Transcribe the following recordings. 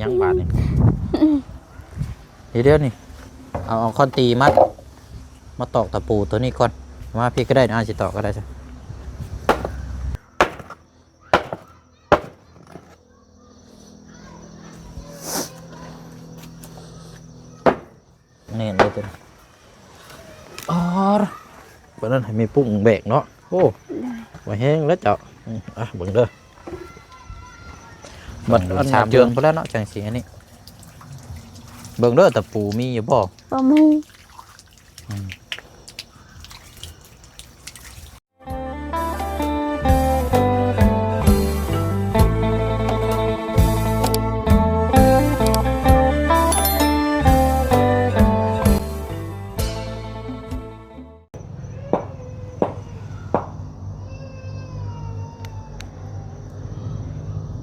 ຍັງບາດນີ້ ເດ ດຽວນີ້ ເອົາ ເອົາຄ້ອນຕີມາ ມາຕອກຕະປູໂຕນີ້ກ່ອນ. ມາພີ້ກໍໄດ້ນະ ອ້າຍຊິຕອກກໍໄດ້ຊະ. ແໜ້ນເລີຍຕົວນີ້. ອາ ບັດນັ້ນໃຫ້ແມ່ປຸ້ງແບກເນາະ. ໂອ້ ໄດ້ ບໍ່ແຮງແລ້ວເຈົ້າ. ອືມ ອ່ະ ເບິ່ງເດີ ບັດອັນສາມເດືອນພຸ້ນແລ້ວເນາະ ຈັ່ງຊິອັນນີ້. ເບິ່ງເດີ ຕະປູມີຢູ່ບໍ່? ບໍ່ມີ. ອືມ.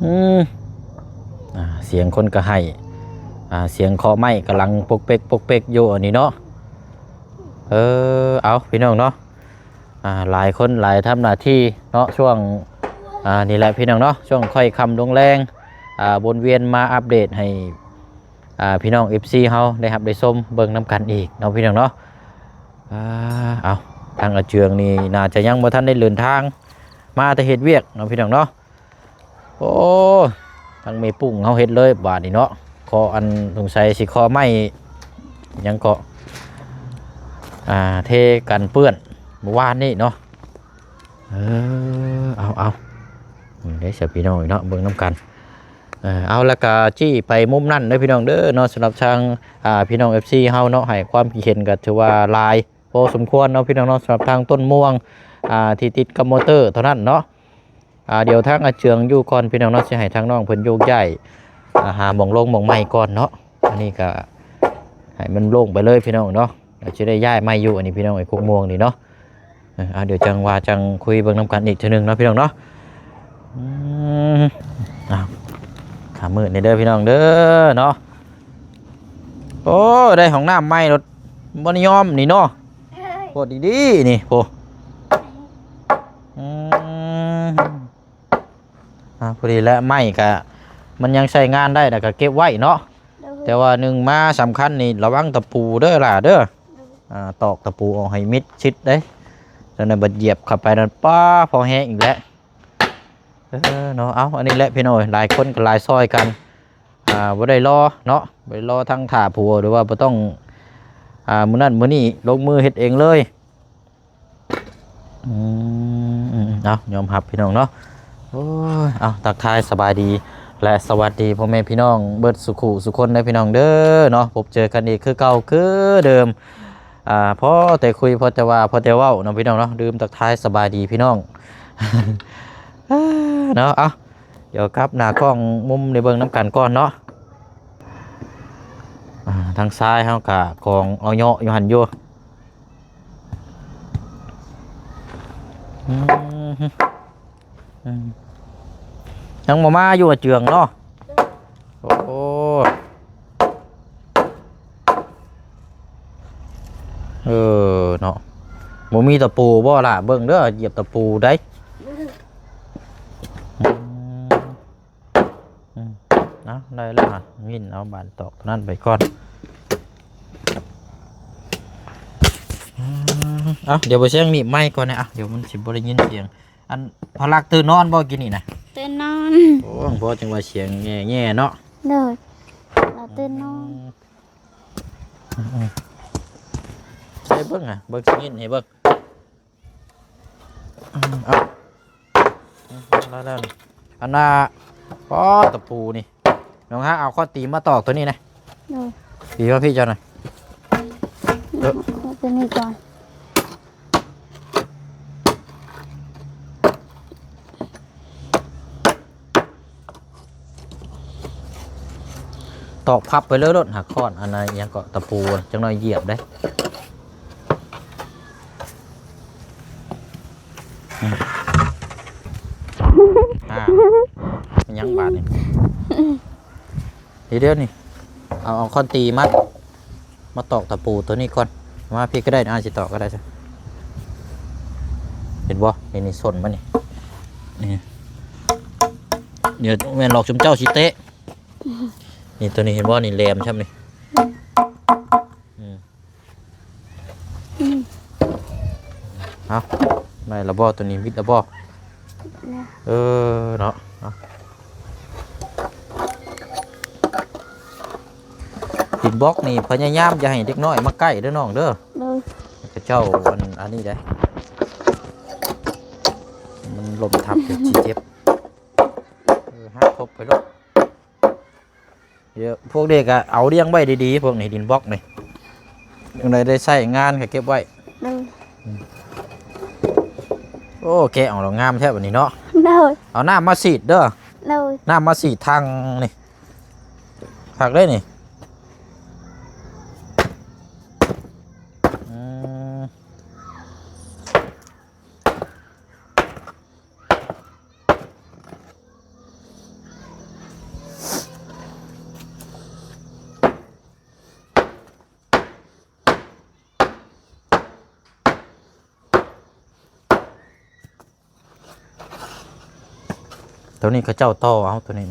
ອືມ ອ່າ ສຽງຄົນກໍໄຫ້ ອ່າ ສຽງເຄາະໄມ້ກຳລັງປົກເປັກປົກເປັກຢູ່ອັນນີ້ເນາະ. ເອີ ເອົາ ພີ່ນ້ອງເນາະ ອ່າ ຫຼາຍຄົນຫຼາຍທຳໜ້າທີ່ເນາະ ຊ່ວງ ອ່າ ນີ້ແຫຼະ ພີ່ນ້ອງເນາະ ຊ່ວງຄ່ອຍຄ່ຳລົງແລງ ອ່າ ວົນວຽນມາອັບເດດໃຫ້ ອ່າ ພີ່ນ້ອງເອັຟຊີເຮົາໄດ້ຮັບໄດ້ຊົມເບິ່ງນຳກັນອີກເນາະ ພີ່ນ້ອງເນາະ. ອ່າ ເອົາ ທາງອາເຈືອງນີ້ໜ້າຈະຍັງບໍ່ທັນໄດ້ເດີນທາງ ມາແຕ່ເຮັດວຽກເນາະ ພີ່ນ້ອງເນາະ. ໂອ້ ທາງແມ່ປຸ້ງເຮົາເຮັດເລີຍບາດນີ້ເນາະ. ເຄາະອັນ ສົງໄສຊິເຄາະໄມ້ຫຍັງເກາະ ອ່າ ເທກັນເປື້ອນມື້ວານນີ້ເນາະ. ເອີ ເອົາ ເອົາ ເບິ່ງເດີຊະ ພີ່ນ້ອງເນາະ ເບິ່ງນຳກັນ. ເອີ ເອົາ ແລ້ວກະຈີ້ໄປມຸມນັ້ນເດີ ພີ່ນ້ອງເດີເນາະ. ສຳລັບທາງ ອ່າ ພີ່ນ້ອງເອັຟຊີເຮົາເນາະ ໃຫ້ຄວາມຄິດເຫັນກໍຖືວ່າຫຼາຍພໍສົມຄວນເນາະ ພີ່ນ້ອງເນາະ. ສຳລັບທາງຕົ້ນມ່ວງ ອ່າ ທີ່ຕິດກັບມໍເຕີເທົ່ານັ້ນເນາະ. ອ່າ ດຽວທາງອາເຈືອງຢູ່ກ່ອນ ພີ່ນ້ອງເນາະ ຊິໃຫ້ທາງນ້ອງເພິ່ນໂຍກຍ້າຍ ອ່າ ຫາໝ່ອງລົງໝ່ອງໃໝ່ກ່ອນເນາະ. ອັນນີ້ກໍໃຫ້ມັນໂລ່ງໄປເລີຍ ພີ່ນ້ອງເນາະ ດຽວຊິໄດ້ຍ້າຍໃໝ່ຢູ່ ອັນນີ້ ພີ່ນ້ອງ ໄອ້ກົກມ່ວງນີ້ເນາະ. ເອີ ເອົາ ດຽວຈັ່ງວ່າຈັ່ງຄຸຍເບິ່ງນຳກັນອີກເທື່ອໜຶ່ງເນາະ ພີ່ນ້ອງເນາະ. ອືມ ອ້າວ ຂ້າມືດນີ້ເດີ ພີ່ນ້ອງເດີເນາະ. ໂອ້ ໄດ້ຫ້ອງນ້ຳໃໝ່ໂລດ ບໍ່ຍອມນີ້ເນາະ. ໂພດດີໆ ນີ້ ໂອ້ ອືມ ອ່າ ພໍດີແຫຼະ ໄມ້ກະມັນຍັງໃຊ້ງານໄດ້ ແລ້ວກະເກັບໄວ້ເນາະ. ໂດຍ ແຕ່ວ່າໜຶ່ງມາສຳຄັນນີ້ ລະວັງຕະປູເດີຫຼ້າເດີ. ໂດຍ ອ່າ ຕອກຕະປູອອກໃຫ້ມິດຊິດເດ້. ຈັ່ງໃດບັດຢຽບເຂົ້າໄປນັ້ນ ປ້າ ພໍແຮງອີກແຫຼະ. ເອີ ເນາະ ເອົາ ອັນນີ້ແຫຼະ ພີ່ນ້ອງເອີຍ ຫຼາຍຄົນກໍຫຼາຍຊ່ອຍກັນ. ອ່າ ບໍ່ໄດ້ລໍເນາະ ບໍ່ໄດ້ລໍທັງຖ້າຜົວ ຫຼືວ່າບໍ່ຕ້ອງ ອ່າ ມື້ນັ້ນມື້ນີ້ ລົງມືເຮັດເອງເລີຍ. ອືມ ເອົາ ຍອມຮັບ ພີ່ນ້ອງເນາະ. ໂອ້ຍ ເອົາ ທັກທາຍສະບາຍດີ ແລະ ສະຫວັດດີພໍ່ແມ່ພີ່ນ້ອງເບິດສູ່ຄູ່ສູ່ຄົນເດີ ພີ່ນ້ອງເດີເນາະ. ພົບເຈີກັນອີກຄືເກົ່າຄືເດີມ ອ່າ ພໍແຕ່ຄຸຍ ພໍແຕ່ວ່າ ພໍແຕ່ເວົ້າເນາະ ພີ່ນ້ອງເນາະ. ລືມທັກທາຍສະບາຍດີພີ່ນ້ອງ ເນາະ. ເອົາ ດຽວກັບໜ້າກ້ອງມຸມໄດ້ເບິ່ງນຳກັນກ່ອນເນາະ. ອ່າ ທາງຊ້າຍເຮົາກະກອງເອົາເຍາະຢູ່ຫັ້ນຢູ່. ອືມ ອືມ ຍັງບໍ່ມາຢູ່ອາເຈືອງເນາະ. ໂອ້ ເອີ ເນາະ ບໍ່ມີຕະປູບໍ່ລະ? ເບິ່ງເດີ ຢຽບຕະປູໄດ໋. ອືມ ອືມ ເອົາ ໄດ້ແລ້ວຫະ ມິ້ນເອົາບານຕອກຕົວນັ້ນໄປກ່ອນ. ອືມ ເອົາ ດຽວບໍ່ສຽງໜີບໄມ້ກ່ອນນະ. ເອົາ ດຽວມັນຊິບໍ່ໄດ້ຍິນສຽງ. ອັນ ພໍ່ລັກຕື່ນນອນບໍ່ກີ້ນີ້ນະ? ຕື່ນນອນ. ໂອ້ ພໍ່ຈຶ່ງວ່າສຽງແງ່ໆເນາະ. ໂດຍ ລາວຕື່ນນອນ. ອືມ ອືມ ໃສ່ເບິ່ງຫະ ເບິ່ງສະຫງິດໃຫ້ເບິ່ງ. ອືມ ເອົາ ອືມ ໄດ້ແລ້ວນີ້. ອັນນ່າ ປໍ ຕະປູນີ້ ນ້ອງຮັກ ເອົາຄ້ອນຕີມາຕອກຕົວນີ້ນະ. ໂດຍ ຕີມາພີ້ເຈົ້ານະ. ເອີ ເອົາຕົວນີ້ກ່ອນ. ຕອກພັບໄປເລີຍໂລດ ຫາຄ້ອນ ອັນນັ້ນຫຍັງເກາະ ຕະປູ ຈັກໜ້ອຍຢຽບເດ້. ອືມ ອ່າ ແມ່ນຫຍັງບາດນີ້? ດຽວໆ ນີ້ ເອົາ ເອົາຄ້ອນຕີມາ ມາຕອກຕະປູຕົວນີ້ກ່ອນ. ມາພີ້ກໍໄດ້ນະ ອ້າຍຊິຕອກກໍໄດ້ຊະ. ເຫັນບໍ່? ນີ້ ນີ້ ສົ້ນມັນນີ້ ນີ້. ດຽວແມ່ນຫຼອກຊຸມເຈົ້າຊິເຕະ. ນີ້ ໂຕນີ້ເຫັນບໍ່ ນີ້ແຫຼມຊ່ຳນີ້. ອືມ ອືມ ອືມ ເອົາ ໄດ້ລະບໍ່ ໂຕນີ້ມິດລະບໍ່? ແລ້ວ ເອີ ເນາະ ເອົາ ດິນບລັອກນີ້ພະຍາຍາມຢ່າໃຫ້ເດັກນ້ອຍມາໃກ້ເດີນ້ອງເດີ. ໂດຍ ເຂົາເຈົ້າອັນ ອັນນີ້ໄດ໋ ມັນລົ້ມທັບ ເປັນຊິເຈັບ ເອີ ຫັກທົບໄປໂລດ. ດຽວພວກເດັກກະເອົາລຽງໄວ້ດີໆ ພວກນີ້ ດິນບລັອກນີ້ ຈັ່ງໃດໄດ້ໃຊ້ງານກະເກັບໄວ້. ໂດຍ ອືມ ໂອ້ ແກະອອກແລ້ວງາມແທ້ບັດນີ້ເນາະ. ໂດຍ ເອົານ້ຳມາສີດເດີ. ໂດຍ ນ້ຳມາສີດທາງນີ້ ຄັກເດ້ນີ້. ອືມ ໂຕນີ້ເຂົາເຈົ້າຕໍ່ເອົາ ໂຕນີ້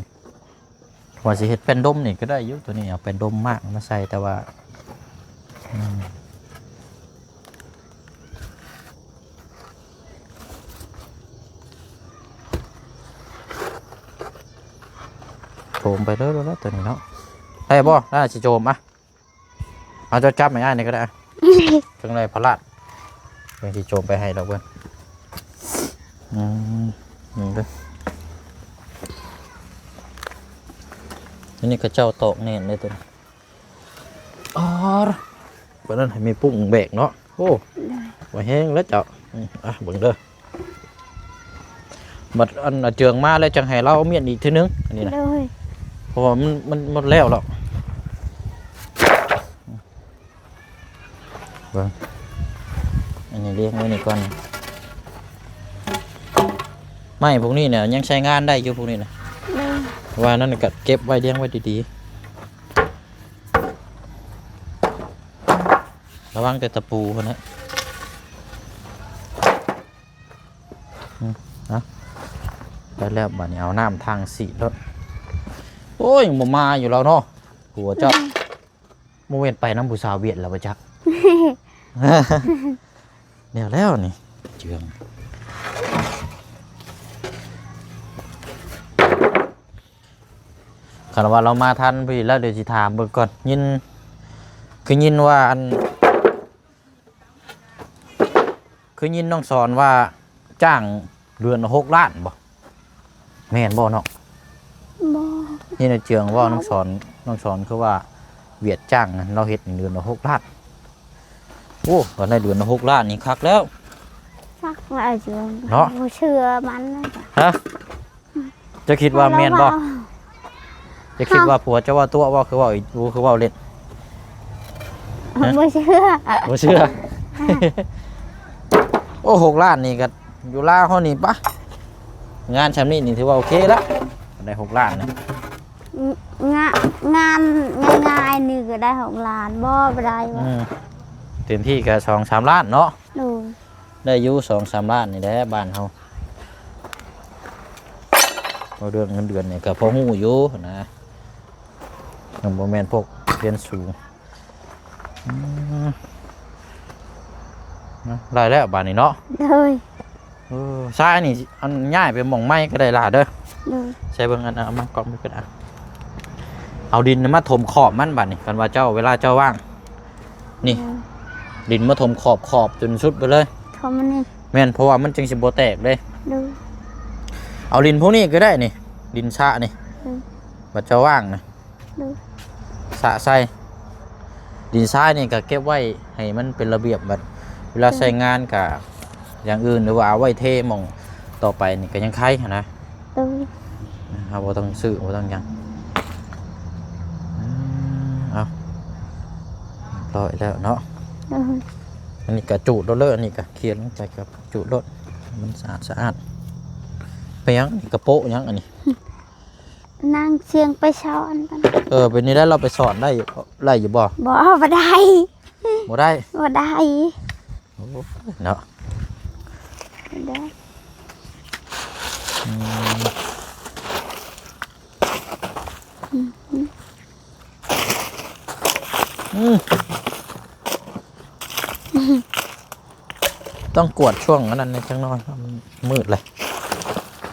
ວ່າຊິເຮັດແປ້ນດົມນີ້ກະໄດ້ຢູ່ ໂຕນີ້ເອົາແປ້ນດົມມາກມາໃສ່ ແຕ່ວ່າ ອືມ ໂຈມໄປເລີຍແຫຼະໂຕນີ້ເນາະ. ໄດ້ບໍ່? ໜ້າຊິໂຈມ ອະ ເອົາ ເຈົ້າຈັບໃຫ້ອ້າຍນີ້ກະໄດ້ ເຖິງໄດ້ພະລາດ ຍັງຊິໂຈມໄປໃຫ້ດອກເບິ່ງ. ອືມ ນີ້ເດີ ອັນນີ້ເຂົາເຈົ້າຕອກແໜ້ນເລີຍໂຕນີ້. ອໍ ບາດນັ້ນໃຫ້ແມ່ປຸ້ງແບກເນາະ. ໂອ້ ໄດ້ ບໍ່ແຮງແລ້ວເຈົ້າ. ອືມ ອ່ະ ເບິ່ງເດີ ບັດອັນອາເຈືອງມາແລ້ວຈັ່ງໃຫ້ລາວມ້ຽນອີກເທື່ອໜຶ່ງ ອັນນີ້ນະ. ໂດຍ ເພາະວ່າມັນ ມັນໝົດແລ້ວແລ້ວ. ເບິ່ງ ອັນນີ້ລຽງໄວ້ນີ້ກ່ອນ. ໄມ້ພວກນີ້ນະ ຍັງໃຊ້ງານໄດ້ຢູ່ພວກນີ້ນະ. ໂດຍ ວ່ານັ້ນກະເກັບໄວ້ ລຽງໄວ້ດີໆ. ລະວັງແຕ່ຕະປູພຸ້ນນະ. ອືມ ເອົາ ໄດ້ແລ້ວ ບາດນີ້ເອົານ້ຳຖັງສີດໂລດ. ໂອ້ຍ ຍັງບໍ່ມາຢູ່ລາວເນາະ ຜົວເຈົ້າ. ບໍ່ແມ່ນໄປນຳຜູ້ສາວຫວຽດລະບໍ່ຈັກ. ແນວແລ້ວນີ້ ເຈືອງ ຄັນວ່າລາວມາທັນພໍດີລະ ດຽວຊິຖາມເບິ່ງກ່ອນ. ຍິນ ຄືຍິນວ່າອັນ ຄືຍິນນ້ອງສອນວ່າຈ້າງເດືອນລະຫົກລ້ານບໍ່? ແມ່ນບໍ່ນ້ອງ? ບໍ່ ຍິນອາເຈືອງເວົ້າ ນ້ອງສອນ ນ້ອງສອນຄືວ່າຫວຽດຈ້າງລາວເຮັດເດືອນລະຫົກລ້ານ. ໂອ້ ຄັນໄດ້ເດືອນລະຫົກລ້ານນີ້ຄັກແລ້ວ ຄັກຫຼາຍເນາະ. ບໍ່ເຊື່ອມັນ ຮະ? ເຈົ້າຄິດວ່າແມ່ນບໍ່? ເຈົ້າຄິດວ່າຜົວເຈົ້າເວົ້າຕົວະບໍ່ ຄືເວົ້າອີ ຄືເວົ້າຫຼິ້ນ? ຮະ? ບໍ່ເຊື່ອ ບໍ່ເຊື່ອ. ໂອ້ ຫົກລ້ານນີ້ກະຢູ່ລາວເຮົານີ້ປະ ງານຊ່ຳນີ້ນີ້ຖືວ່າໂອເຄລະ ໄດ້ຫົກລ້ານນີ້. ງາ ງານງ່າຍໆນີ້ກະໄດ້ຫົກລ້ານ ບໍ່ ບໍ່ໄດ້. ອືມ ເຕັມທີ່ກະສອງສາມລ້ານເນາະ. ໂດຍ ໄດ້ຢູ່ສອງສາມລ້ານນີ້ແຫຼະບ້ານເຮົາ. ເວົ້າເລື່ອງເງິນເດືອນນີ້ກະພໍຮູ້ຢູ່ຫັ້ນນະ ຍັງບໍ່ແມ່ນພວກຮຽນສູງ. ອືມ ນະ ໄດ້ແລ້ວບາດນີ້ເນາະ. ໂດຍ ເອີ ຊາຍນີ້ ອັນ ຍ້າຍໄປໝ່ອງໃໝ່ກະໄດ້ຫຼາຍເດີ. ໂດຍ ໃສ່ເບິ່ງ ອັນ ເອົາມາກ້ອງໄປເພິ່ນ ອະ ເອົາດິນມາຖົມຂອບມັນບາດນີ້ ຄັນວ່າເຈົ້າ ເວລາເຈົ້າວ່າງ ນີ້ ອືມ ດິນມາຖົມຂອບ ຂອບຈົນສຸດໄປເລີຍ. ຖົມມັນນີ້ ແມ່ນ ເພາະວ່າມັນຈຶ່ງຊິບໍ່ແຕກເດ້. ໂດຍ ເອົາດິນພວກນີ້ກະໄດ້ນີ້ ດິນຊະນີ້. ໂດຍ ບັດເຈົ້າວ່າງນະ ໂດຍ ຊະໃສ່. ດິນຊາຍນີ້ກະເກັບໄວ້ໃຫ້ມັນເປັນລະບຽບ ບັດເວລາ ໂດຍ ໃຊ້ງານກະຢ່າງອື່ນ ຫຼືວ່າເອົາໄວ້ເທໝ່ອງຕໍ່ໄປນີ້ກະຍັງໄຄຫັ້ນນະ. ໂດຍ ເຮົາບໍ່ຕ້ອງຊື້ ບໍ່ຕ້ອງຫຍັງ. ອືມ ເອົາ ຮຽບຮ້ອຍແລ້ວເນາະ. ໂດຍ ອັນນີ້ກະຈູດໂລດເລີຍ ອັນນີ້ກະຂຽນລົງໄປກະຈູດໂລດ ມັນສະອາດສະອ້ານ. ເປັນຫຍັງ ກະໂປະຫຍັງອັນນີ້? ນາງຊຽງໄປສອນ. ເອີ ເປັນນີ້ໄດ້ ລາວໄປສອນໄດ້ ໄດ້ຢູ່ບໍ່? ບໍ່ ບໍ່ໄດ້ ບໍ່ໄດ້ ບໍ່ໄດ້. ໂອ້ຍ ເນາະ ບໍ່ໄດ້. ອືມ ອືມ. ອືມ ຕ້ອງກວດຊ່ວງອັນນັ້ນແດ່ຈັກໜ້ອຍ ມັນມືດເລີຍ.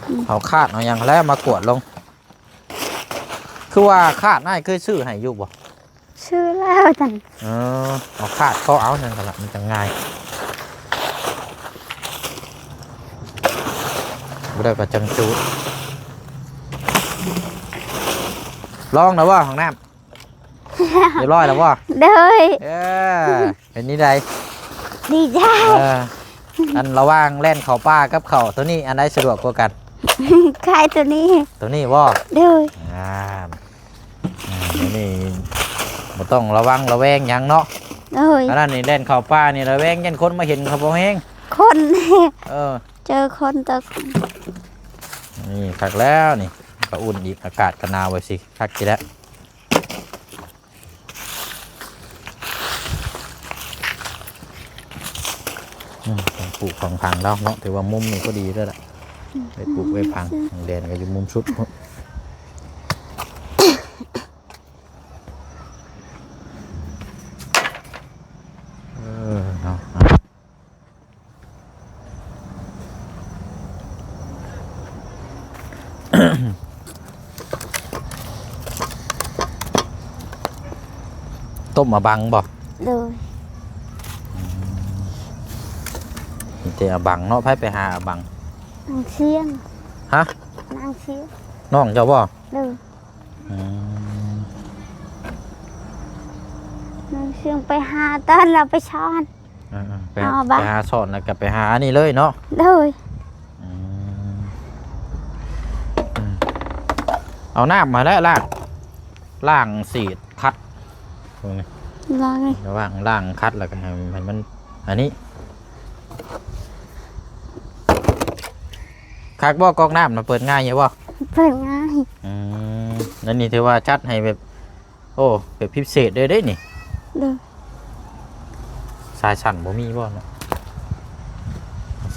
ອືມ ເອົາຄາດເອົາຫຍັງແລ້ວມາກວດລົງ. ຄືວ່າຄາດນາຍເຄີຍຊື້ໃຫ້ຢູ່ບໍ່? ຊື້ແລ້ວຊັ້ນ. ເອີ ເອົາຄາດເຄາະເອົາຊັ້ນກໍລະ ມັນຈັ່ງງ່າຍ. ບໍ່ໄດ້ກໍຈັ່ງຈູດ. ລອງແລ້ວບໍ່ຫ້ອງນ້ຳ? ຮຽບຮ້ອຍແລ້ວບໍ່? ໂດຍ. ເອີ ເປັນນີ້ໃດ? ດີໃຈ. ເອີ ອັນລະຫວ່າງແລ່ນເຂົ້າປ່າກັບເຂົ້າໂຕນີ້ ອັນໃດສະດວກກວ່າກັນ? ຂາຍໂຕນີ້. ໂຕນີ້ບໍ່? ໂດຍ. ອ່າ ໂຕນີ້ບໍ່ຕ້ອງລະວັງລະແວງຫຍັງເນາະ. ໂດຍ. ອັນນັ້ນນີ້ແລ່ນເຂົ້າປ່ານີ້ລະແວງ ຢ້ານຄົນມາເຫັນເຂົາບໍ່ແຮງ. ຄົນ. ເອີ ເຈີຄົນຕົກ. ນີ້ຄັກແລ້ວນີ້ ກໍອຸ່ນອີກ ອາກາດກໍໜາວໄວ້ຊິ ຄັກຊິແລ້ວ. ອືມ ປູກຂອງຜັງແລ້ວເນາະ ຖືວ່າມຸມນີ້ພໍດີແລ້ວລະ ອືມ ໄປປູກໄວ້ຜັງ ແດນກໍຢູ່ມຸມສຸດພຸ້ນ. ເອີ ເນາະ. ຕົ້ມອາບັງບໍ່? ໂດຍ. ອືມ ມີແຕ່ອາບັງເນາະ ໃຜໄປຫາອາບັງ? ນາງຊຽງ. ຮະ? ນາງຊຽງ. ນ້ອງເຈົ້າບໍ່? ໂດຍ. ອືມ ນາງຊຽງໄປຫາຕອນລາວໄປສອນ. ເອີໆ ໄປ ເອົາ ໄປຫາສອນແລ້ວກໍໄປຫາອັນນີ້ເລີຍເນາະ. ໂດຍ. ອືມ ອືມ ເອົານ້ຳມາແລ້ວລ້າງ ລ້າງສີດຂັດ ເບິ່ງນີ້ ລ້າງນີ້ ລະຫວ່າງລ້າງຂັດແລ້ວກໍໃຫ້ ໃຫ້ມັນອັນນີ້. ຄັກບໍ່ ກອກນ້ຳນະ ເປີດງ່າຍຢູ່ບໍ່? ເປີດງ່າຍ. ອືມ ອັນນີ້ຖືວ່າຈັດໃຫ້ແບບ ໂອ້ ແບບພິເສດເລີຍເດ້ນີ້. ໂດຍ. ສາຍສັ້ນບໍ່ມີບໍ່ເນາະ?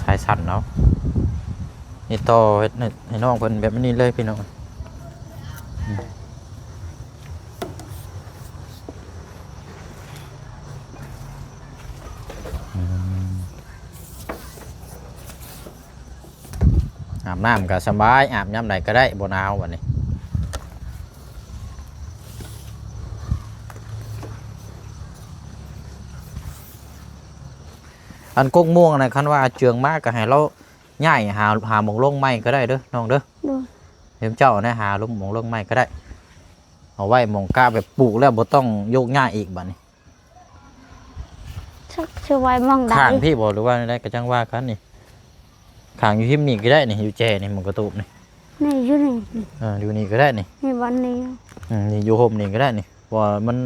ສາຍສັ້ນເນາະ ນີ້ຕໍ່ເຮັດໃຫ້ ໃຫ້ນ້ອງເພິ່ນແບບນີ້ເລີຍພີ່ນ້ອງ. ອືມ ອືມ. ອາບນ້ຳກໍສະບາຍ ອາບຍາມໃດກໍໄດ້ ບໍ່ໜາວບັດນີ້. ອັນກົກມ່ວງນະ ຄັນວ່າເຈືອງມາກໍໃຫ້ລາວຍ້າຍຫາ ຫາໝ່ອງລົງໃໝ່ກໍໄດ້ເດີນ້ອງເດີ. ໂດຍ. ເຈົ້ານະ ຫາລົງ ໝ່ອງລົງໃໝ່ກໍໄດ້ ເອົາໄວ້ໝ່ອງກະແບບປູກແລ້ວບໍ່ຕ້ອງໂຍກຍ້າຍອີກບັດນີ້. ຊິໄວ້ໝ່ອງໃດ? ຂ້າງພີ້ບໍ່ ຫຼືວ່າໃດກໍຈັ່ງວ່າກັນນີ້. ຂ້າງຢູ່ຮິມນີ້ກໍໄດ້ນີ້ ຢູ່ແຈນີ້ ໝ່ອງກະຕູບນີ້. ນີ້ຢູ່ນີ້. ເອີ ຢູ່ນີ້ກໍໄດ້ນີ້. ນີ້ບ່ອນນີ້. ອືມ ນີ້ຢູ່ຮົ່ມນີ້ກໍໄດ້ນີ້ ເພາະວ່າມັນ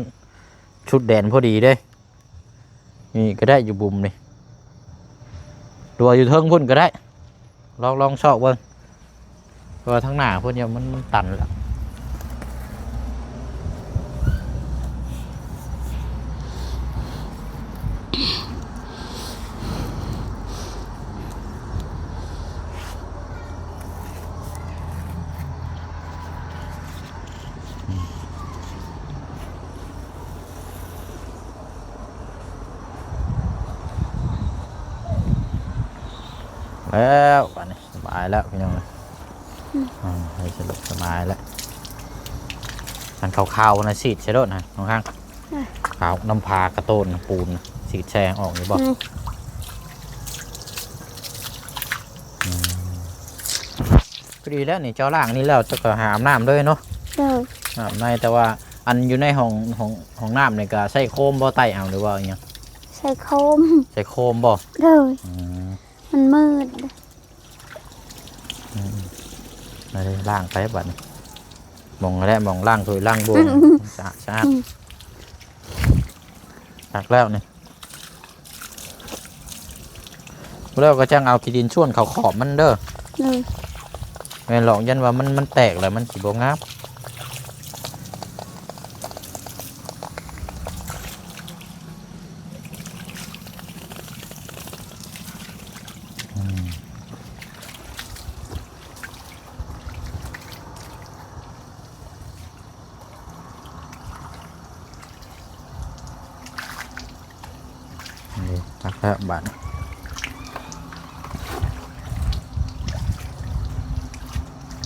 ສຸດແດນພໍດີເດ້. ນີ້ກໍໄດ້ ຢູ່ບຸມນີ້ ຫຼືວ່າຢູ່ເທິງພຸ້ນກໍໄດ້. ລອງ ລອງຊອກເບິ່ງ ເພາະວ່າທາງໜ້າພຸ້ນ ມັນ ມັນຕັນແລ້ວ. ແລ້ວບາດນີ້ສະບາຍແລ້ວພີ່ນ້ອງເອີຍ. ອືມ ອ່າ ໃຫ້ສະດວກສະບາຍແລ້ວ. ອັນຂາວໆນະ ສີດໃສ່ໂລດນະ ນ້ອງຄັງ. ເອີ ຂາວ ນ້ຳຜາກະໂຕນປູນ ສີດໃສ່ອອກຢູ່ບໍ່? ອືມ ອືມ. ພໍດີແລ້ວນີ້ ເຈົ້າລ້າງນີ້ແລ້ວ ເຈົ້າກໍຫາອາບນ້ຳເລີຍເນາະ. ໂດຍ. ອາບໃນ ແຕ່ວ່າອັນຢູ່ໃນຫ້ອງ ຫ້ອງ ຫ້ອງນ້ຳນີ້ກໍໃຊ້ໂຄມບໍ່ ໄຕ້ເອົາ ຫຼືວ່າອີ່ຫຍັງ? ໃຊ້ໂຄມ. ໃຊ້ໂຄມບໍ່? ໂດຍ. ອືມ ມັນມືດ. ອືມ ໄປລ້າງໄປບາດນີ້ ໝ່ອງຫັ້ນແຫຼະ ໝ່ອງລ້າງຖ້ວຍລ້າງບ່ວງ ອືມ ສະອາດ ສະອາດ. ອືມ ຕັກແລ້ວນີ້ ແລ້ວກໍຈັ່ງເອົາຂີ້ດິນສ່ວນເຂົ້າຂອບມັນເດີ. ໂດຍ. ແມ່ນຫຼອກ ຢ້ານວ່າມັນ ມັນແຕກແລ້ວມັນຊິບໍ່ງາມ. ອືມ. ຄັກແລ້ວບາດນີ້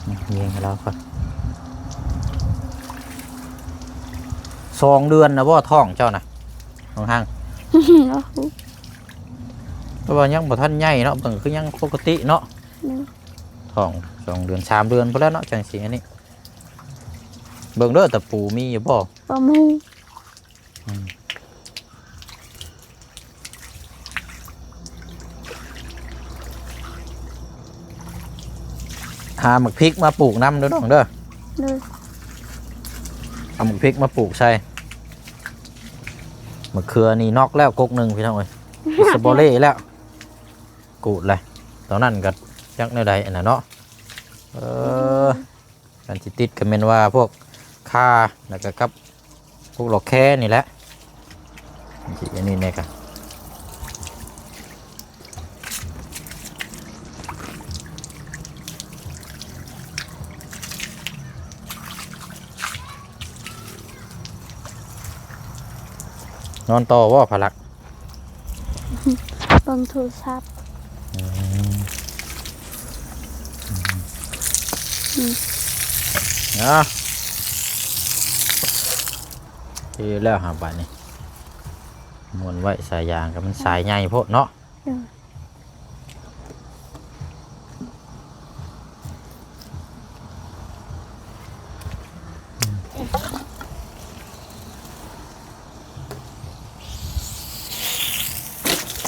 ນີ້ ຍິງໃຫ້ລາວກ່ອນ. ສອງເດືອນນະບໍ່ ທ້ອງເຈົ້ານະ ນ້ອງຮັງ? ແຕ່ວ່າຍັງບໍ່ທັນໃຫຍ່ເນາະ ເບິ່ງຄືຍັງປົກກະຕິເນາະ. ທ້ອງສອງເດືອນ ສາມເດືອນພຸ້ນແລ້ວເນາະ ຈັ່ງຊິອັນນີ້. ເບິ່ງເດີ ຕະປູມີຢູ່ບໍ່? ບໍ່ມີ. ອືມ ຫາໝາກພິກມາປູກນຳເດີນ້ອງເດີ. ໂດຍ. ເອົາໝາກພິກມາປູກໃສ່. ມະເຂືອນີ້ນອກແລ້ວກົກໜຶ່ງພີ່ນ້ອງເອີຍ. ສະບໍເລ່ແລ້ວ ກູດເລີຍ. ຕອນນັ້ນກໍຈັກແນວໃດອັນນັ້ນເນາະ. ເອີ ອັນທີ່ຕິດກໍແມ່ນວ່າພວກຂ່າ ແລ້ວກໍກັບພວກດອກແຄນີ້ແຫຼະ. ອັນນີ້ແນ່ກໍນອນຕໍ່ບໍ່ພະລັກ? ເບິ່ງໂທລະສັບ. ອືມ ອືມ ເນາະ ເອີ ແລ້ວຫາບາດນີ້ ມ້ວນໄວ້ສາຍຢາງ ກໍມັນສາຍໃຫຍ່ໂພດເນາະ. ໂດຍ.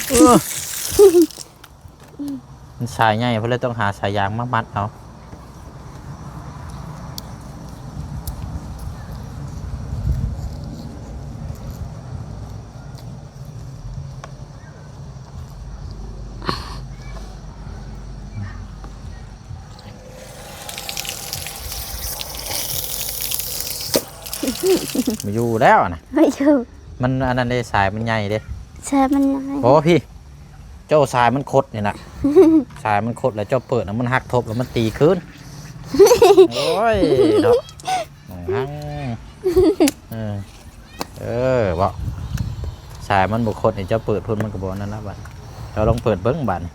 ເອີ ມັນສາຍໃຫຍ່ ເພິ່ນເລີຍຕ້ອງຫາສາຍຢາງມາມັດເອົາ. ບໍ່ຢູ່ແລ້ວນະ ບໍ່ຢູ່. ມັນອັນນັ້ນເດ້ ສາຍມັນໃຫຍ່ເດ້ ສາຍມັນໃຫຍ່. ໂອ້ ພີ່ ເຈົ້າສາຍມັນຄົດນີ້ນະ ສາຍມັນຄົດ ແລ້ວເຈົ້າເປີດນະ ມັນຫັກທົບ ແລ້ວມັນຕີຄືນ. ໂອ້ຍເນາະ ເອີ ເອີ ເວົ້າ ສາຍມັນບໍ່ຄົດນີ້ ເຈົ້າເປີດພຸ້ນ ມັນກໍບໍ່ນັ້ນນະ. ບາດເຈົ້າລອງເປີດເບິ່ງບາດນີ້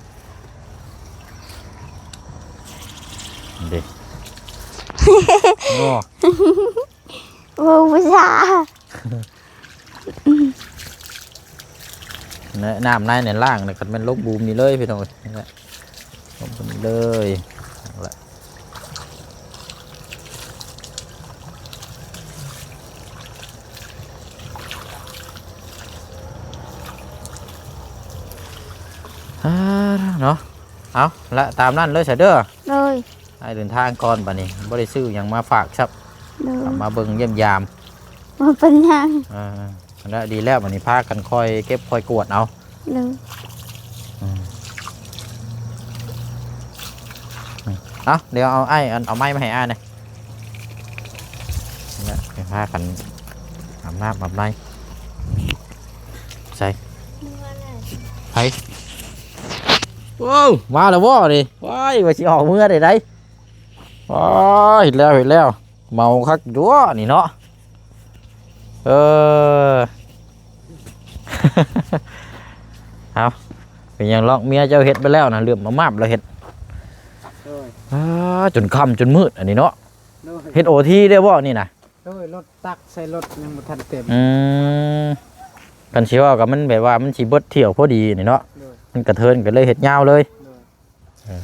ເດ້ ໂອ້ ເວົ້າພາສາ ແນະ ນ້ຳໃນນີ້ລ້າງນະ ຄັນແມ່ນລົງບູມນີ້ເລີຍພີ່ນ້ອງເອີຍ ນີ້ແຫຼະ ລົງບູມນີ້ເລີຍ ນັ້ນແຫຼະ ອ່າ ເນາະ ເອົາລະ ຕາມນັ້ນເລີຍຊະເດີ. ໂດຍ. ອ້າຍເດີນທາງກ່ອນບາດນີ້ ບໍ່ໄດ້ຊື້ຫຍັງມາຝາກຊ້ຳ. ໂດຍ. ມາເບິ່ງຢ້ຽມຢາມ. ບໍ່ເປັນຫຍັງ. ອ່າ ແລ້ວ ດີແລ້ວ ບາດນີ້ພາກັນຄ່ອຍເກັບຄ່ອຍກວດເອົາ. ໂດຍ. ອືມ ເອົາ ດຽວເອົາອ້າຍ ອັນ ເອົາໄມ້ມາໃຫ້ອ້າຍແດ່. ແລ້ວໄປພາກັນອາບນ້ຳອາບໃນ. ໃສ່ ໃຜ? ໂອ້ ມາແລ້ວບໍ່ນີ້? ວ້າຍ ວ່າຊິອອກເມືອໄດ້ໃດ. ໂອ້ຍ ເຮັດແລ້ວ ເຮັດແລ້ວ ເມົາຄັກຢູ່ນີ້ເນາະ. ເອີ ເອົາ ເປັນຫຍັງລອກ ເມຍເຈົ້າເຮັດໄປແລ້ວນະ ເຫຼື້ອມມາມາບແລ້ວເຮັດ. ໂດຍ. ອ້າ ຈົນຄ່ຳຈົນມືດອັນນີ້ເນາະ. ໂດຍ. ເຮັດໂອທີໄດ້ບໍ່ນີ້ນະ? ໂດຍ ລົດຕັກໃສ່ລົດຍັງບໍ່ທັນເຕັມ. ອືມ ຄັນຊິເວົ້າກໍມັນແບບວ່າມັນຊິເບິດຖ້ຽວພໍດີນີ້ເນາະ. ໂດຍ. ມັນກະເທີນກໍເລີຍເຮັດຍາວເລີຍ. ໂດຍ. ເອີ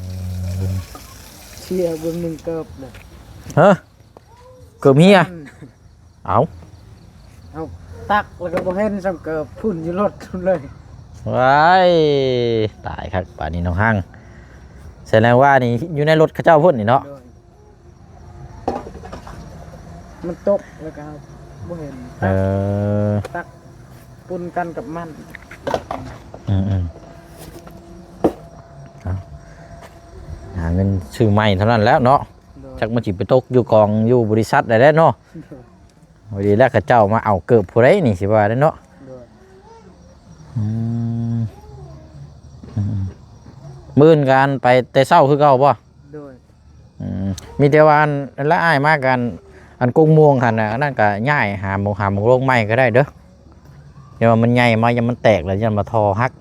ເສຍເບິ່ງໜຶ່ງເກີບນະ. ຮະ? ເກີບເຮຍ? ອືມ ເອົ້າ ເອົາ ຕັກແລ້ວກໍບໍ່ເຫັນຊ້ຳເກີບ ພຸ້ນຢູ່ລົດພຸ້ນເລີຍ. ວ້າຍ ຕາຍຄັກປານນີ້ນ້ອງຮັງ. ສະແດງວ່ານີ້ຢູ່ໃນລົດເຂົາເຈົ້າພຸ້ນນີ້ເນາະ. ໂດຍ. ມັນຕົກແລ້ວກໍບໍ່ເຫັນ. ເອີ ຕັກ ປົນກັນກັບມັນ. ອືມໆ ເອົາ ຫາເງິນຊື້ໃໝ່ເທົ່ານັ້ນແຫຼະເນາະ. ໂດຍ. ຈັກມັນຊິໄປຕົກຢູ່ກອງຢູ່ບໍລິສັດໃດແຫຼະເນາະ. ໂດຍ. ພໍດີແລ້ວເຂົາເຈົ້າມາເອົາເກີບຜູ້ໃດນີ້ ຊິວ່າໄດ້ເນາະ. ໂດຍ. ອືມ ອືມໆ ມື້ອື່ນກະໄປແຕ່ເຊົ້າຄືເກົ່າບໍ່? ໂດຍ. ອືມ ມີແຕ່ວ່າອັນ ລະອ້າຍມາກະ ອັນ ອັນກົງມ່ວງຫັ້ນນະ ອັນນັ້ນກະຍ້າຍຫາໝ່ອງ ຫາໝ່ອງລົງໃໝ່ກໍໄດ້ເດີ. ແຕ່ວ່າມັນໃຫຍ່ມາ ຢ້ານມັນແຕກ ແລ້ວຢ້ານວ່າທໍ່ຫັກ.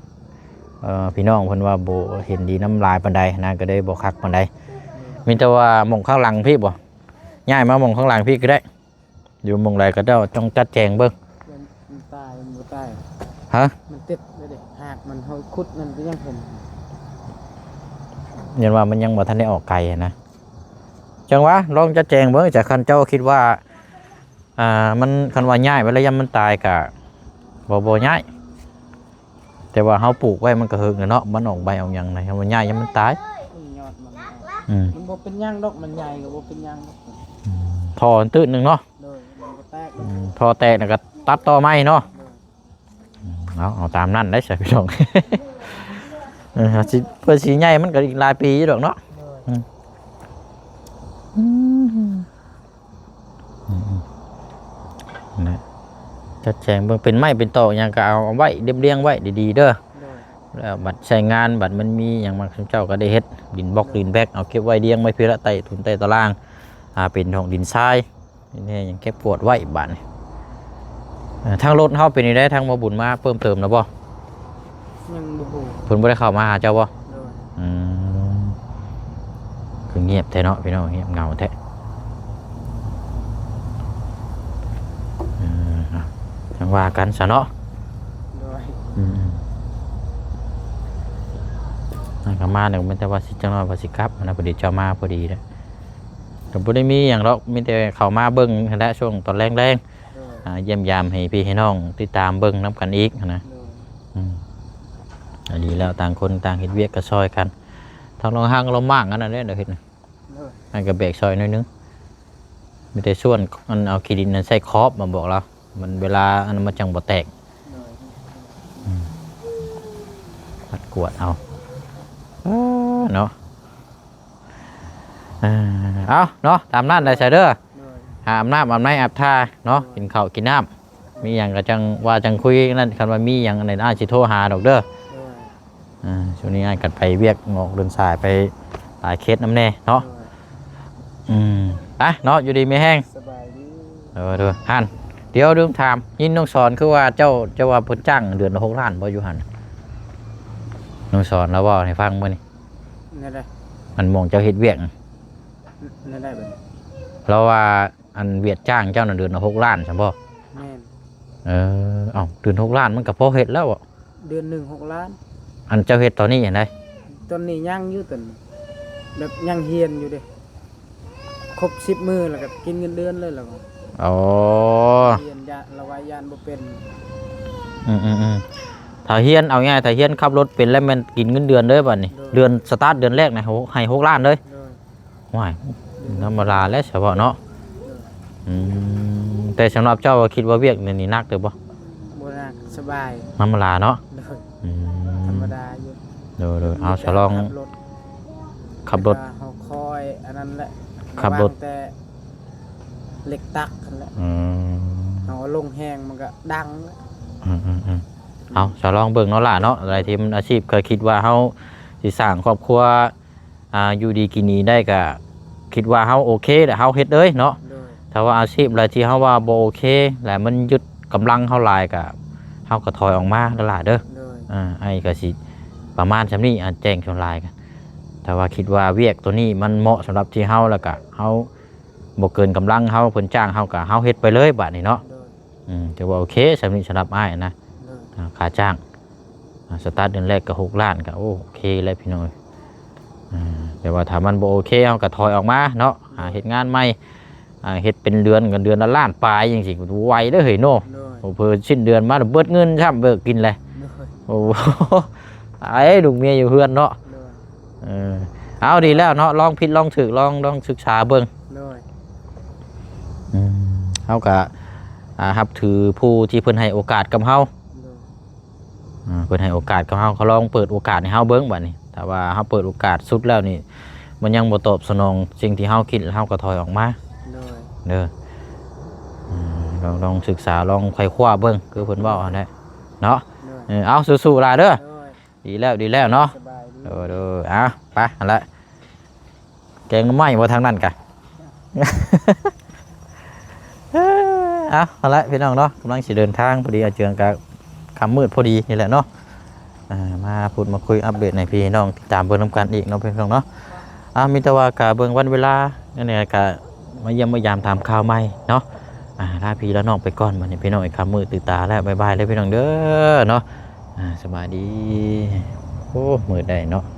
ເອີ ພີ່ນ້ອງເພິ່ນວ່າບໍ່ເຫັນດີນຳຫຼາຍປານໃດນະ ກໍເລີຍບໍ່ຄັກປານໃດ. ມີແຕ່ວ່າໝ່ອງຂ້າງຫຼັງພີ້ບໍ່ ຍ້າຍມາໝ່ອງຂ້າງຫຼັງພີ້ກໍໄດ້. ຢູ່ໝ່ອງໃດກໍເຈົ້າຕ້ອງຈັດແຈງເບິ່ງ. ມັນຕາຍ ມັນບໍ່ຕາຍ. ຮະ? ມັນຕິດໄວ້ເດ້ ຫາກມັນ ເຮົາຂຸດນັ້ນກໍຍັງເຫັນ. ຍ້ອນວ່າມັນຍັງບໍ່ທັນໄດ້ອອກໄກນະ. ຈັ່ງວ່າລອງຈັດແຈງເບິ່ງ ຈາກຄັນເຈົ້າຄິດວ່າ ອ່າ ມັນ ຄັນວ່າຍ້າຍໄປແລ້ວຢ້ານມັນຕາຍກະບໍ່ ບໍ່ຍ້າຍ. ແຕ່ວ່າເຮົາປູກໄວ້ມັນກໍເຫິງແລ້ວເນາະ ມັນອອກໃບອອກຫຍັງນະ ຄັນວ່າຍ້າຍຢ້ານມັນຕາຍ. ນີ້ຍອດມັນ ອືມ ມັນບໍ່ເປັນຫຍັງດອກ ມັນໃຫຍ່ກໍບໍ່ເປັນຫຍັງດອກ. ອືມ ທໍ່ຕື້ນໜຶ່ງເນາະ. ໂດຍ ມັນກໍແຕກ. ອືມ ທໍ່ແຕກແລ້ວກໍຕັດຕໍ່ໃໝ່ເນາະ. ໂດຍ. ອືມ ເອົາ ເອົາຕາມນັ້ນໄດ້ຊະພີ່ນ້ອງ. ເອີ ຊິ ເພື່ອຊິໃຫຍ່ມັນກໍອີກຫຼາຍປີຢູ່ດອກເນາະ. ໂດຍ. ອືມ ອືມ ອືມ ອືມ ນັ້ນແຫຼະ ຈັດແຈງເບິ່ງ ເປັນໄມ້ເປັນຕອກຫຍັງກໍເອົາ ເອົາໄວ້ລຽບລຽງໄວ້ດີໆເດີ. ໂດຍ. ແລ້ວບັດໃຊ້ງານ ບັດມັນມີຫຍັງມາ ເຈົ້າກໍໄດ້ເຮັດດິນບລັອກ ໂດຍ ດິນແບກ ເອົາເກັບໄວ້ລຽງໄວ້ພີ້ລະ ໃຕ້ຖົງໃຕ້ຕາລາງ ອ່າ ເປັນຫ້ອງດິນຊາຍ ເຮັດແນ່ຫຍັງເກັບກວດໄວ້ບາດນີ້. ເອີ ທາງລົດເຮົາເປັນຈັ່ງໃດ ທາງໝໍບຸນມາເພີ່ມເຕີມແລ້ວບໍ່? ຍັງບໍ່ຮູ້. ເພິ່ນບໍ່ໄດ້ເຂົ້າມາຫາເຈົ້າບໍ່? ໂດຍ. ອືມ ຄືງຽບແທ້ເນາະພີ່ນ້ອງ ງຽບເຫງົາແທ້. ເອີ ຈັ່ງວ່າກັນຊະເນາະ. ໂດຍ. ອືມ ນັ້ນກໍມາ ແຕ່ວ່າຊິຈັກໜ້ອຍວ່າຊິກັບນະ ພໍດີເຈົ້າມາພໍດີແຫຼະ. ກໍບໍ່ໄດ້ມີຫຍັງດອກ ມີແຕ່ເຂົ້າມາເບິ່ງຫັ້ນແຫຼະ ຊ່ວງຕອນແລງໆ. ໂດຍ. ອ່າ ຢ້ຽມຢາມໃຫ້ພີ່ໃຫ້ນ້ອງຕິດຕາມເບິ່ງນຳກັນອີກຫັ້ນນະ. ໂດຍ. ອືມ ອັນນີ້ແລ້ວ ຕ່າງຄົນຕ່າງເຮັດວຽກກໍຊ່ອຍກັນ ທັງລອງຮັງລອງໝ້າງອັນນັ້ນແຫຼະ ດຽວເຮັດນະ. ໂດຍ. ອັນກໍແບກຊ່ອຍໜ້ອຍໜຶ່ງ ມີແຕ່ສ່ວນ ອັນ ເອົາຂີ້ດິນນັ້ນໃສ່ຂອບ ມາບອກລາວ ມັນເວລາອັນນັ້ນມັນຈັ່ງບໍ່ແຕກ. ໂດຍ. ອືມ ປັດກວາດເອົາ ເອີ ເນາະ. ເອີ ເອົາເນາະ ຕາມນັ້ນໄດ້ຊະເດີ. ໂດຍ. ຫາອາບນ້ຳອາບໃນອາບທ່າເນາະ. ໂດຍ. ກິນເຂົ້າກິນນ້ຳ ມີຫຍັງກໍຈັ່ງວ່າຈັ່ງຄຸຍນັ້ນ ຄັນວ່າມີຫຍັງອັນໃດອ້າຍຊິໂທຫາດອກເດີ. ໂດຍ. ອ່າ ຊ່ວງນີ້ອ້າຍກັນໄປວຽກນອກເດີນສາຍ ໄປຫຼາຍເຂດນຳແດ່ເນາະ. ໂດຍ. ອືມ ໄປເນາະ ຢູ່ດີມີແຮງ ສະບາຍດີ. ເອີ ເດີ ຫັ້ນ ດຽວລືມຖາມ ຍິນນ້ອງສອນຄືວ່າເຈົ້າ ເຈົ້າວ່າເພິ່ນຈ້າງເດືອນລະຫົກລ້ານບໍ່ຢູ່ຫັ້ນ? ນ້ອງສອນລາວເວົ້າໃຫ້ຟັງມື້ນີ້. ແນວໃດ? ອັນໝ່ອງເຈົ້າເຮັດວຽກ ແນວໃດບັດນີ້? ລາວວ່າ ອັນວຽກຈ້າງເຈົ້ານັ້ນເດືອນລະຫົກລ້ານຊັ້ນບໍ່? ແມ່ນ. ເອີ ເອົ້າ ເດືອນຫົກລ້ານມັນກໍພໍເຮັດແລ້ວເບາະ? ເດືອນໜຶ່ງຫົກລ້ານ. ອັນເຈົ້າເຮັດຕອນນີ້ຫັ້ນໃດ? ຕອນນີ້ຍັງຢູ່ ຕອນນີ້ແບບຍັງຮຽນຢູ່ເດ້ ຄົບສິບມື້ແລ້ວກໍກິນເງິນເດືອນເລີຍລະ. ອໍ ຮຽນ ລະວ່າຢ້ານບໍ່ເປັນ. ອືມໆໆ ຖ້າຮຽນ ເອົາງ່າຍ ຖ້າຮຽນຂັບລົດເປັນແລ້ວແມ່ນກິນເງິນເດືອນເລີຍບັດນີ້. ໂດຍ. ເດືອນສະຕາດເດືອນແລກນະ ໃຫ້ຫົກລ້ານເລີຍ. ໂດຍ. ໂອ້ຍ ທຳມະດາແຫຼະ ສະເພາະເນາະ. ໂດຍ. ອືມ ແຕ່ສຳລັບເຈົ້າຄິດວ່າວຽກນີ້ໜັກເຕີບບໍ່? ບໍ່ໜັກ ສະບາຍ ທຳມະດາເນາະ. ໂດຍ. ອືມ ທຳມະດາຢູ່. ໂດຍໆ ເອົາ ສະຫຼອງ ຂັບລົດ ແຕ່ວ່າເຮົາຄອຍອັນນັ້ນແຫຼະ ຂັບລົດ ແຕ່ເຫຼັກຕັກຫັ້ນແຫຼະ. ອືມ ເຮົາລົງແຮງມັນກໍດັງ. ອືມໆໆ ເອົາ ສະຫຼອງເບິ່ງເນາະຫຼ້າເນາະ ອາຊີບ ເຮົາຄິດວ່າເຮົາຊິສ້າງຄອບຄົວ ອ່າ ຢູ່ດີກິນດີໄດ້ ກະຄິດວ່າເຮົາໂອເຄແຫຼະ ເຮົາເຮັດເລີຍເນາະ. ໂດຍ. ຖ້າວ່າອາຊີບໃດທີ່ເຮົາວ່າບໍ່ໂອເຄ ແລະມັນຍຶດກຳລັງເຮົາຫຼາຍ ກະເຮົາກໍຖອຍອອກມາເດີຫຼ້າເດີ. ໂດຍ. ອ່າ ອ້າຍກໍຊິປະມານສ່ຳນີ້ ອາ ແຈ້ງສ່ວນຫຼາຍ ກະ ຖ້າວ່າຄິດວ່າວຽກໂຕນີ້ມັນເໝາະສຳລັບທີ່ເຮົາ ແລ້ວກະເຮົາບໍ່ເກີນກຳລັງເຮົາ ເພິ່ນຈ້າງເຮົາ ກະເຮົາເຮັດໄປເລີຍບາດນີ້ເນາະ. ໂດຍ. ອືມ ຖືວ່າໂອເຄ ສ່ຳນີ້ສຳລັບອ້າຍນະ. ໂດຍ. ອ່າ ຄ່າຈ້າງ ອ່າ ສະຕາດເດືອນແລກກໍຫົກລ້ານ ກໍໂອເຄແລ້ວພີ່ນ້ອງເອີຍ. ອ່າ ແຕ່ວ່າຖ້າມັນບໍ່ໂອເຄ ເຮົາກໍຖອຍອອກມາເນາະ ໂດຍ ຫາເຮັດງານໃໝ່. ອ່າ ເຮັດເປັນເດືອນ ເງິນເດືອນລະລ້ານປາຍຈັ່ງຊີ້ ໄວເດີເຮີ້ຍເນາະ. ໂດຍ. ໂອ້ ເຜີ້ນສິ້ນເດືອນມາເບີດເງິນຊ້ຳ ເບີດກິນແຫຼະ. ໂດຍ. ໂອ້ ຕາຍ ລູກເມຍຢູ່ເຮືອນເນາະ. ໂດຍ. ເອີ ເອົາ ດີແລ້ວເນາະ ລອງຜິດລອງຖືກ ລອງ ລອງສຶກສາເບິ່ງ. ໂດຍ. ອືມ ເຮົາກະ ອ່າ ຮັບຖືຜູ້ທີ່ເພິ່ນໃຫ້ໂອກາດກັບເຮົາ. ໂດຍ. ອ່າ ເພິ່ນໃຫ້ໂອກາດກັບເຮົາ ເຂົາລອງເປີດໂອກາດໃຫ້ເຮົາເບິ່ງບາດນີ້. ຖ້າວ່າເຮົາເປີດໂອກາດສຸດແລ້ວນີ້ ມັນຍັງບໍ່ຕອບສະໜອງສິ່ງທີ່ເຮົາຄິດ ເຮົາກໍຖອຍອອກມາ. ໂດຍ. ເດີ ອືມ ລອງ ລອງສຶກສາ ລອງໄຂວ່ຄວ້າເບິ່ງ ຄືເພິ່ນເວົ້າຫັ້ນແຫຼະເນາະ. ໂດຍ. ເອີ ເອົາ ສູ້ໆຫຼ້າເດີ. ໂດຍ. ດີແລ້ວ ດີແລ້ວເນາະ. ສະບາຍດີ. ໂດຍ ໂດຍ ເອົາ ໄປຫັ້ນແຫຼະ ແກງໜໍ່ໄມ້ບໍ່ທາງນັ້ນກະ. ເອົາ ຫັ້ນແຫຼະພີ່ນ້ອງເນາະ ກຳລັງຊິເດີນທາງ ພໍດີອາເຈືອງກະ ຄ່ຳມືດພໍດີນີ້ແຫຼະເນາະ ອ່າ ມາພູດມາຄຸຍອັບເດດໃຫ້ພີ່ນ້ອງຕິດຕາມເບິ່ງນຳກັນອີກເນາະ ພີ່ນ້ອງເນາະ. ອ່າ ມີແຕ່ວ່າກະເບິ່ງວັນເວລາ ອັນນີ້ກະມາຢ້ຽມມາຢາມຖາມຂ່າວໃໝ່ເນາະ. ອ່າ ລາພີ່ລານ້ອງໄປກ່ອນ ບັດນີ້ພີ່ນ້ອງ ຄ່ຳມືດຕື່ນຕາແລ້ວ ບາຍບາຍເດີພີ່ນ້ອງເດີເນາະ. ອ່າ ສະບາຍດີ. ໂອ້ ມືດໄດ໋ເນາະ.